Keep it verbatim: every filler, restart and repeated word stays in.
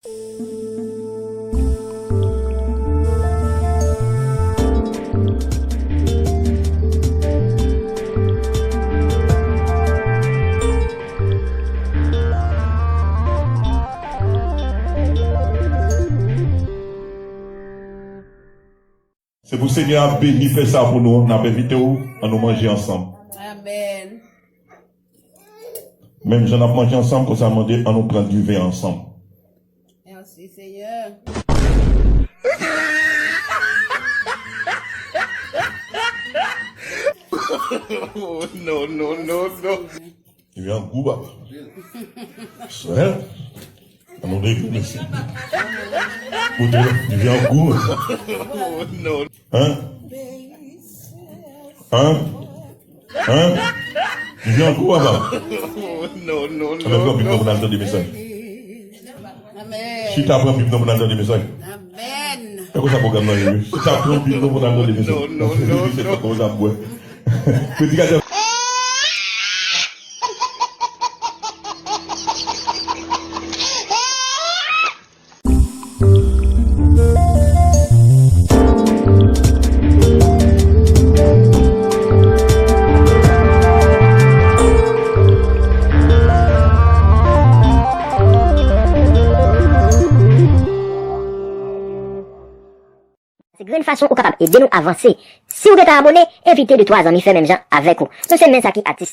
Se pou Senyè a beni fè sa pou nou, n ap envite w, ann nou manje ansanm. Amèn. Menm jan n ap manje ansanm, konsa mande, ann nou pran diven ansanm. Mèsi, Senyè. Oh, non, non, non, non. Li vin an gou, papa. Sè. Ann nou leve, mesye. Koute, li vin an gou. Oh, non. Hein? Hein? Hein? Li vin an gou, papa. Oh, non, non, non. Ann nou pran Bib nan pou n al tande mesaj. Amèn. Chita, pran Bib nan pou n al tande mesaj. Amèn. E konsa pwogram nan ye, wi. Chita, pran Bib nan pou n al tande mesaj. Non, non, non, non. Se konsa m bwè. Predikatè. Se grenn fason ou kapab ede nou avanse. Si w gentan abone, envite de twa zanmi fè menm jan avèk ou. Nou se Men Sa Ki Atis.